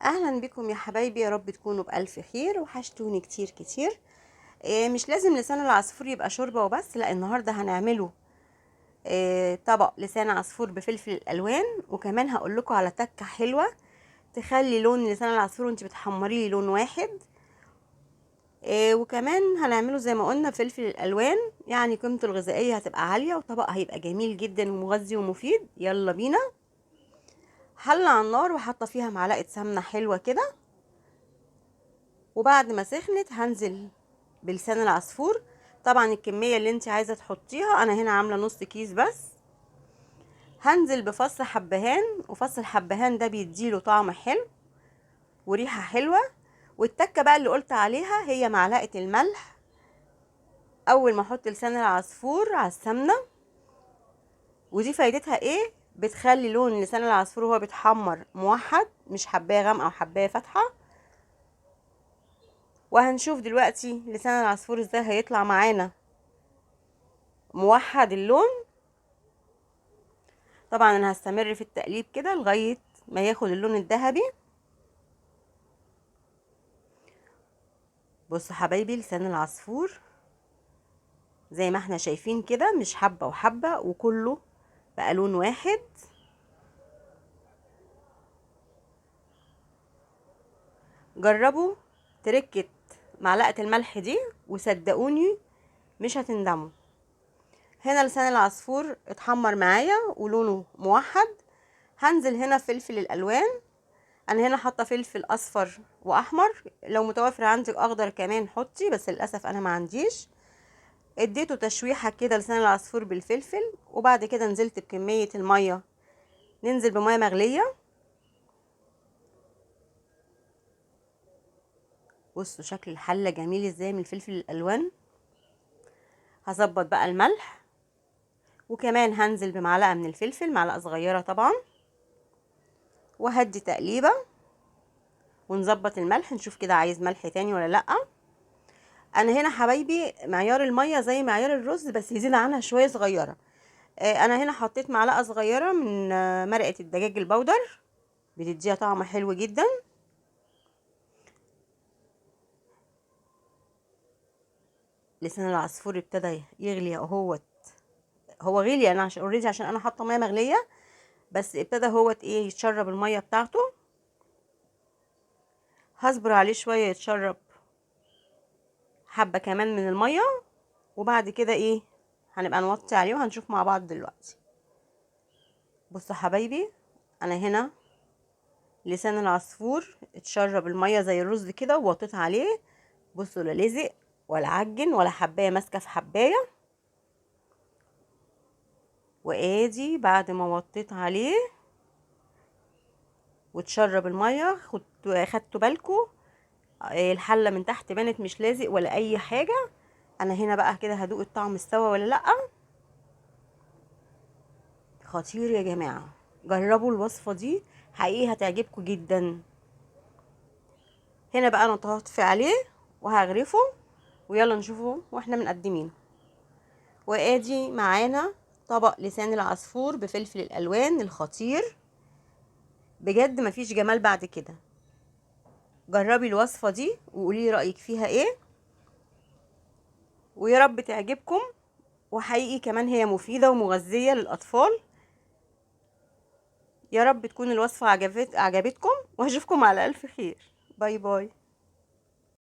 اهلا بكم يا حبايبي، يا رب تكونوا بالف خير. وحشتوني كتير كتير. مش لازم لسان العصفور يبقى شوربة وبس، لا النهارده هنعمله طبق لسان عصفور بفلفل الالوان، وكمان هقول لكم على تكه حلوة تخلي لون لسان العصفور وانت بتحمريه لون واحد. وكمان هنعمله زي ما قلنا فلفل الالوان، يعني قيمته الغذائية هتبقى عالية وطبق هيبقى جميل جدا ومغذي ومفيد. يلا بينا. حله على النار وحاطه فيها معلقه سمنه حلوة كده، وبعد ما سخنت هنزل بلسان العصفور. طبعا الكمية اللي انت عايزه تحطيها، انا هنا عامله نص كيس بس. هنزل بفص حبهان، وفص الحبهان ده بيديله طعم حلو وريحه حلوة. والتكه بقى اللي قلت عليها هي معلقه الملح. اول ما احط لسان العصفور على السمنة، ودي فايدتها ايه؟ بتخلي لون لسان العصفور وهو بيتحمر موحد، مش حبايه غامقه او حبايه فاتحة. وهنشوف دلوقتي لسان العصفور ازاي هيطلع معانا موحد اللون. طبعا انا هستمر في التقليب كده لغاية ما ياخد اللون الذهبي. بصوا حبايبي، لسان العصفور زي ما احنا شايفين كده، مش حبه وحبه، وكله بقى لون واحد. جربوا تركة معلقة الملح دي وصدقوني مش هتندموا. هنا لسان العصفور اتحمر معايا ولونه موحد. هنزل هنا فلفل الالوان، انا هنا حاطه فلفل اصفر واحمر، لو متوفر عندك اخضر كمان حطي، بس للاسف انا ما عنديش. اديته تشويحه كده لسان العصفور بالفلفل، وبعد كده نزلت بكمية المية. ننزل بميه مغليه. بصوا شكل الحلة جميل ازاي من الفلفل الالوان. هظبط بقى الملح، وكمان هنزل بمعلقه من الفلفل، معلقه صغيرة طبعا، وهدي تقليبه ونظبط الملح، نشوف كده عايز ملح تاني ولا لا. انا هنا حبايبي معيار المية زي معيار الرز، بس يزيد عنها شوية صغيرة. انا هنا حطيت معلقه صغيرة من مرقه الدجاج البودر، بتديها طعم حلو جدا. لسان العصفور ابتدى يغلي اهوت، هو غلي انا عشان اوريدي، عشان انا حاطه مية مغليه، بس ابتدى هوت ايه يتشرب المية بتاعته. هصبر عليه شوية يتشرب حبه كمان من المية، وبعد كده ايه هنبقى نوطي عليه وهنشوف مع بعض دلوقتي. بصوا حبايبي، انا هنا لسان العصفور اتشرب المية زي الرز كده ووطيت عليه. بصوا لا لزق ولا عجن ولا حبايه ماسكه في حبايه. وادي بعد ما وطيت عليه وتشرب المية، خدتوا بالكم الحلة من تحت بانت مش لازق ولا اي حاجة. انا هنا بقى كده هدوق الطعم استوى ولا لا. خطير يا جماعة، جربوا الوصفة دي حقيقي هتعجبكم جدا. هنا بقى انا هطفي عليه وهغرفه، ويلا نشوفه واحنا مقدمينه. وادي معانا طبق لسان العصفور بفلفل الالوان الخطير، بجد مفيش جمال بعد كده. جربي الوصفة دي وقولي رايك فيها ايه، ويا رب تعجبكم. وحقيقي كمان هي مفيدة ومغذيه للاطفال. يا رب تكون الوصفة عجبتكم، واشوفكم على الف خير. bye bye.